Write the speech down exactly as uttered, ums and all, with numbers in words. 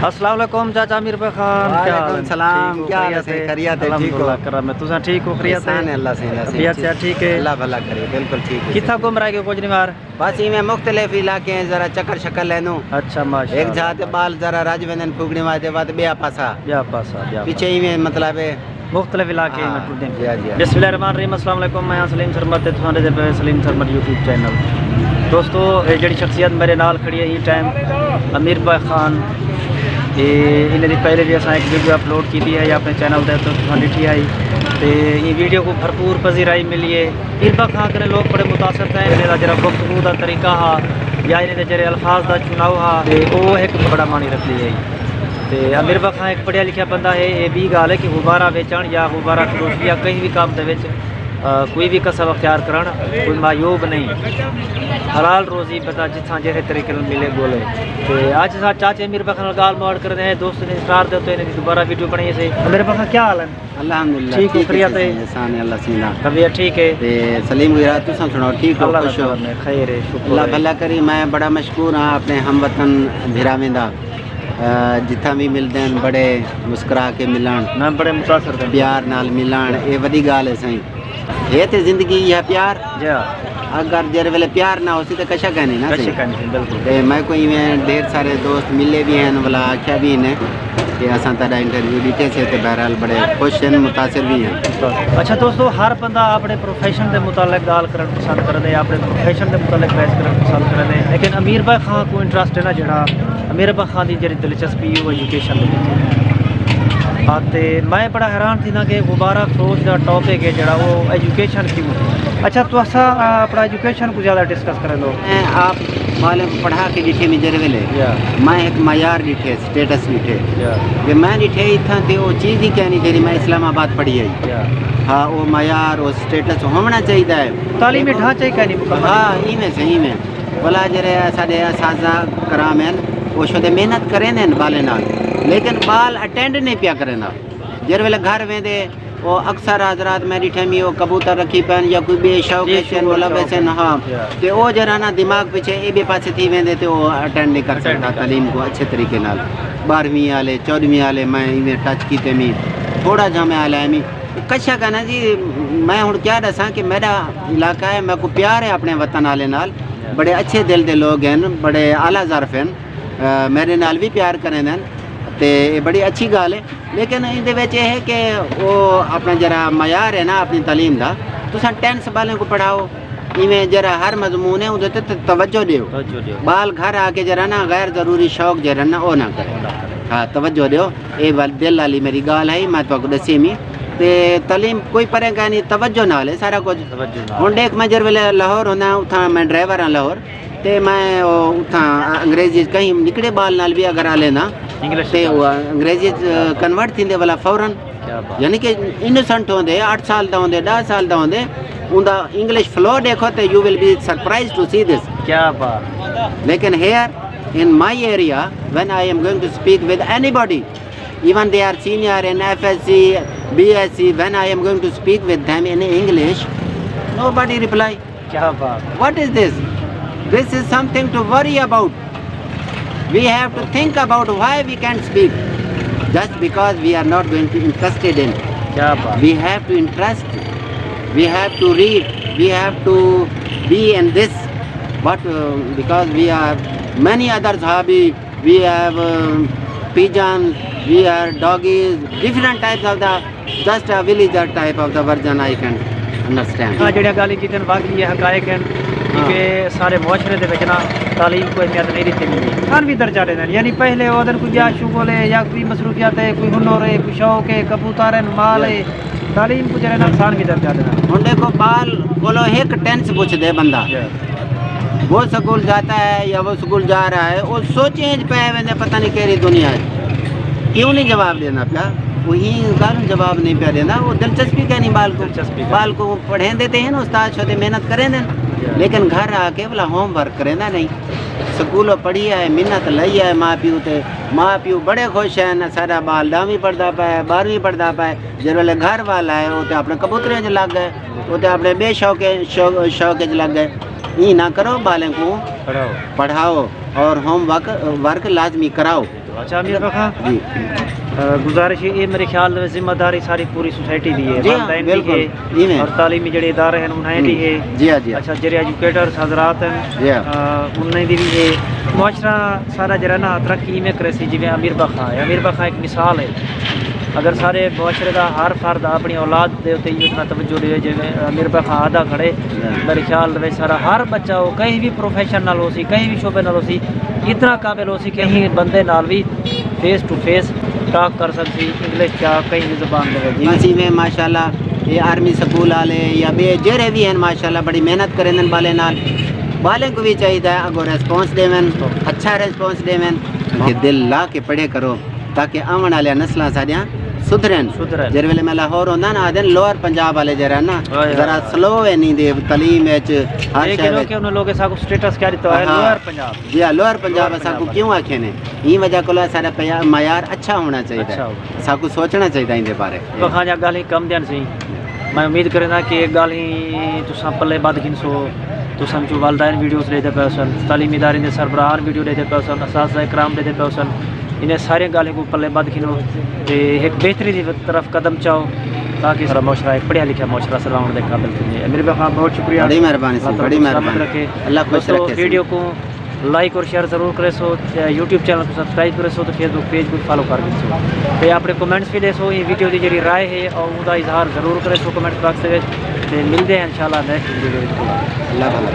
السلام علیکم چاچا امیر بخش خان، کیا حال ہے؟ وعلیکم السلام، ٹھیک ہو؟ کیا حال ہے؟ خیریت ہے؟ ٹھیک ہو؟ الحمدللہ کرم ہے۔ تساں ٹھیک ہو؟ خیریت ہے؟ احسان ہے اللہ سئیں دا، سئیں طبیعت ٹھیک ہے؟ صحت ٹھیک ہے؟ اللہ بھلا کرے، بالکل ٹھیک ہے۔ کتھاں گھم رہے ہو؟ کچھ نہیں مار۔ بس ایویں مختلف علاقے ہیں، ذرا چکر شکر لینوں۔ اچھا، ماشاءاللہ۔ ایک جھا تے ٻال ذرا رج ویندن پھوکڑی واسطے، وت ٻیا پاسا۔ ٻیا پاسا، ٻیا پاسا۔ پچھے ایویں مطلب ہے مختلف علاقے ہاں، میں ٹردے ہیں۔ جی، جی۔ بسم اللہ الرحمن الرحیم، السلام علیکم، میں ہاں سلیم سرمد تے تساں ݙیہدے پئے سلیم سرمد یوٹیوب چینل۔ دوستو، اے جڑی شخصیت میرے نال کھڑی ہے ایں ٹائم، امیر بخش خان، اے انہاں دی پہلے بھی اساں ایک ویڈیو اپلوڈ کیتی ہے اپنے چینل تے، تو تساں ݙٹھی ہے۔ تے ایں ویڈیو کو بھرپور پذیرائی ملی ہے۔ امیر بخش خان کنے لوگ بڑے متاثر تھئے، انہاں دا جڑا گفتگو دا طریقہ ہا یا انہاں دے جڑے الفاظ دا چناؤ ہا، تے او ہک بڑا معنی رکھدی ہے۔ تے امیر بخش خان ہک پڑھیا لکھیا بندہ ہے، اے ٻی ڳالھ ہے کہ غبارہ ویچݨ یا غبارہ فروشی یا کہیں بھی کام دے وچ، آ، کوئی بھی کسب اختیار کرݨ کوئی معیوب نہیں۔ حلال روزی بندہ جتھاں جیڑھے طریقے نال ملے ڳولے۔ تے اڄ اساں چاچے امیر بخش نال ڳالھ مہاڑ کریندے ہیں، دوست دے اصرار دے اتے انہاں دی دوبارہ ویڈیو بݨائی ہے۔ امیر بخش خان کیا حال ہے؟ الحمدللہ، ٹھیک ہو؟ ٹھیک ہے خیریت ہے؟ سئیں، احسان ہے اللہ سئیں دا۔ طبیعت ٹھیک ہے؟ تے سلیم وغیرہ تساں سݨاؤ، ٹھیک ہو؟ اللہ دا خوش ہو؟ کرم ہے، خیر ہے، شکر اللہ ہے۔ بھلا کری، میں بڑا مشکور ہاں اپنے ہم وطن بھراویں دا۔ آ، جتھاں بھی ملدے ہیں، بڑے مسکرا کے ملݨ، میں بڑے متاثر تھے۔ پیار نال ملݨ، اے وݙی ڳالھ ہے سئیں۔ ہے تے زندگی ایہا پیار۔ جی ہاں۔ اگر جیڑھے ویلے پیار نہ ہوسی تے کشا کائنی نا کشا سئیں۔ کائنی سئیں، بالکل۔ تے میں کوئی ایویں ڈھیر سارے دوست ملے بھی ہیں، ولا آکھیا بھی انہیں کہ اساں تہاݙا انٹرویو ݙتے سے، تے بہرحال بڑے خوش ہیں، متاثر بھی ہیں۔ اچھا دوستو، ہر بندہ اپنے پروفیشن دے متعلق ڳالھ کرݨ پسند کریندے، اپنے پروفیشن دے متعلق بحث کرݨ پسند کریندے، لیکن امیر بخش خان کوں انٹرسٹ ہے نا جڑا، امیر بخش خان دی جڑی دلچسپی ہے وہ ایجوکیشن دے وچ ہے۔ ہاں، تے میں بڑا حیران تھینداں کہ غبارہ فروش دا ٹاپک ہے جڑا، وہ ایجوکیشن کیوں ہے؟ اچھا، تساں، آ، اپݨا ایجوکیشن کوں زیادہ ڈسکس کریندو؟ میں آپ ٻالیں کوں پڑھا کے ݙٹھے میں جیڑھے ویلے، یا۔ میں ہک معیار ݙٹھے، سٹیٹس ݙٹھے۔ یا۔ کہ میں ݙٹھے اتھاں تے او چیز ہی کائنی جیڑھی میں اسلام آباد پڑھی ہئی۔ یا۔ ہاں، او معیار، او سٹیٹس ہووݨا چاہیدا ہے۔ تعلیمی ڈھانچہ ہی کائنی مکمل۔ ہاں، ایویں سئیں، ایویں۔ ولا جیڑھے ساݙے اساتذہ کرام ہن، او شودے محنت کریندے ہن ٻالیں نال، لیکن ٻال اٹینڈ نہیں پیا کریندا۔ جیڑھے ویلے گھر ویندے، او اکثر حضرات میں ݙٹھے می او کبوتر رکھی پئن یا کوئی ٻئے شوق جی، اچ ہن، شکر، ملوث شوق۔ ہن، ہاں۔ یا۔ تے او جیڑھا نا دماغ پچھے اے ٻئے پاسے تھی ویندے تے او اٹینڈ نہیں کر اٹینڈ سڳدا نہیں کر تعلیم کوں اچھے طریقے نال۔ ٻارہویں آلے، چوݙہویں آلے میں ایویں ٹچ کیتے می، تھوڑا جھا میں آلے می۔ کشا کائنا جی، میں ہݨ کیا ݙساں کہ میݙا علاقہ ہے، میکوں پیار ہے اپݨے وطن آلے نال۔ یا۔ بڑے اچھے دل دے لوگ ہن، بڑے اعلیٰ ظرف ہن، آ، میݙے نال وی پیار کریندے ہن تے اے بڑی اچھی ڳالھ ہے۔ لیکن ایندے وچ اے ہے کہ او اپݨا جیڑھا معیار ہے نا اپݨی تعلیم دا، تساں ٹینس ٻالیں کوں پڑھاؤ، ایویں جیڑھا ہر مضمون ہے اوندے تے ت-، توجہ ݙیو۔ توجہ ݙیو۔ ٻال گھر آ کے جیڑھا نا غیر ضروری شوق جیڑھا نا او نہ کرے۔ او نہ کرے۔ ہاں، توجہ ݙیو۔ اے ول-، دل والی میری ڳالھ ہے، میں تہاکوں ݙسی می۔ تے تعلیم کوئی پرے کائنی، توجہ نال ہے سارا کجھ۔ توجہ نال۔ ہݨ ݙیکھ، میں جیڑھے ویلے لاہور ہوندا، اتھاں میں ڈرائیور ہاں لاہور، تے میں او اتھاں انگریزی کہیں نکڑے ٻال نال وی اگر آ لینداں، انگلش تے او انگریزی کنورٹ تھیندے ولا فوراً۔ کیا بات۔ یعنی کہ انوسنٹ ہوندے، اٹھ سال دا ہوندے، ݙاہ سال دا ہوندے، اوندا انگلش فلو ݙیکھو تے you will be surprised to see this۔ کیا بات۔ لیکن here in my area, when I am going to speak with anybody, even they are senior in F S C, B S C, when I am going to speak with them in English, nobody reply. کیا بات۔ What is this? This is something to worry about. We have to think about why we can't speak. Just because we are not going to interested in. کیا بات۔ We have to interest. We have to read. We have to be in this. But, uh, because we are many others hobby, we have, uh, pigeons, we are doggies, different types of the Just a villager type of the version I can understand. ہاں، جڑیاں ڳالھیں کیتن واقعی یہ حقائق ہیں، ہاں۔ کیونکہ سارے معاشرے دے وچ نا تعلیم کو اہمیت نہیں ݙتی ویندی۔ ثانوی درجہ ݙیندن، یعنی پہلے او دن کوئی ٻیا شغل ہے یا کوئی مصروفیات ہے، کوئی ہنر ہے، کوئی شوق ہے، کبوتر ہیں، مال ہے، تعلیم کو جڑے نا ثانوی درجہ ݙیندن۔ ہݨ ݙیکھو، ٻال کولو ہک ٹینس پچھدے بندہ۔ جی۔ وہ سکول جاتا ہے یا وہ سکول جا رہا ہے، وہ سوچیں اچ پئے ویندے، پتہ نہیں کیڑھی دنیا ہے۔ کیوں نہیں جواب ݙیندا پیا؟ وہ ہی ڳالھ جواب نہیں پیا ݙیندا، وہ دلچسپی کائنی ٻال کوں۔ دلچسپی کائنی۔ ٻال کوں پڑھیندے تے ہن، استاد شودے محنت کریندے ہن، جی۔ لیکن گھر آ کے بھلا ہوم ورک کریندا نہیں۔ سکولوں پڑھی آئے، محنت لئی آئے ماں پیو تے، ماں پیو بڑے خوش ہیں، ساݙا ٻال ݙہویں پڑھدا پئے، ٻارہویں پڑھدا پئے۔ جیڑھے ویلے گھر والا ہے، او تے اپݨے کبوتریں اچ لڳ ڳئے، او تے اپݨے ٻئے شوق، شوق، شوق اچ لڳ ڳئے۔ ایں نہ کرو، ٻالیں کوں پڑھاؤ۔ پڑھاؤ اور ہوم ورک، ورک لازمی کراؤ۔ اچھا، امیر بخا، جی۔ گزارش ہے، یہ میرے خیال میں ذمہ داری ساری پوری سوسائٹی دی ہے، جی ہاں، والدین دی بالکل۔ ہے، ایویں۔ اور تعلیمی جڑے ادارے ہیں، انہیں دی ہے۔ جی ہاں، جی ہاں۔ اچھا، جڑے ایجوکیٹرز حضرات ہیں، جی ہاں۔ انہیں دی بھی ہے۔ معاشرہ سارا جڑا نا ترقی ایویں کرے سی، جویں امیر بخا ہے۔ امیر بخا ایک مثال ہے۔ اگر سارے معاشرے دا ہر فرد اپنی اولاد دے اتے ایویں اتنا توجہ ݙے، جیویں امیر بخا آہدا کھڑے، جی۔ میرے خیال دے وچ سارا ہر بچہ ہو، کہیں بھی پروفیشن نال ہو سی، کہیں بھی شعبے نال ہو سی، اتنا قابل ہو سی، کہیں بندے نال بھی فیس ٹو فیس ٹاک کر سکسی، انگلش چا کہیں بھی زبان دے وچ۔ جی۔ اسی میں ماشاءاللہ یہ آرمی سکول والے یا بے جیرے بھی ہیں، ماشاءاللہ بڑی محنت کریں دن بالے نال۔ بالیں کو بھی چاہیے اگو ریسپانس ݙیون، اچھا ریسپانس ݙیون۔ کہ دل لا کے پڑھے کرو، تاکہ آوݨ والیاں نسلاں ساݙیاں سدھرن۔ سدھرن۔ جیڑھے ویلے میں لاہور ہوندا نا، آہدن لوئر پنجاب والے جیڑھا نا، ہائے ذرا ہائے۔ سلو ہے نی دے تعلیم وچ، ہر شے وچ۔ کہ انہاں لوکیں ساکوں سٹیٹس کیا ݙتا ہے؟ ہاں۔ لوئر پنجاب۔ جی ہاں، لوئر پنجاب لوئر ساکوں پنجاب۔ کیوں آکھے نے؟ ایں وجہ کولو ساݙا پیا-، معیار اچھا ہونا چاہیے۔ اچھا ہونا۔ ساکوں سوچنا چاہیے ایندے بارے۔ بخا دیاں ڳالھیں کم دیاں سی۔ میں امید کریندا کہ اے ڳالھیں تساں پلے ٻدھ گھنسو، تساں جو والدین ویڈیوز ݙیہدے پئے ہوسن، تعلیمی اداریں دے سربراہان ویڈیو ݙیہدے پئے ہوسن، اساتذہ کرام ݙیہدے پئے ہوسن، انہیں سارے ڳالھیں کوں پلے ٻدھ گھنو تے ہک بہتری دی طرف قدم چاؤ، تاکہ سارا معاشرہ ایک پڑھیا لکھیا معاشرہ سلامت دے قابل بنے۔ امیر بخا، بہت شکریہ۔ بڑی مہربانی سی، اللہ تعالیٰ بڑی تساں سلامت مہربانی۔ رکھے۔ اللہ خوش دوستو، رکھے سی۔ ویڈیو کوں لائک اور شیئر ضرور کرے سو، تے یوٹیوب چینل کو سبسکرائب کرے سو، تے فیس بک پیج کو فالو کر گھنسو۔ تے اپݨے کمنٹس بھی ݙیسو، ایں ویڈیو دی جڑی رائے ہے، اور اوندا اظہار ضرور کرے سو کمنٹ باکس دے وچ۔ تے ملدے ہیں انشاءاللہ نیکسٹ ویڈیو وچ۔ اللہ بھلا۔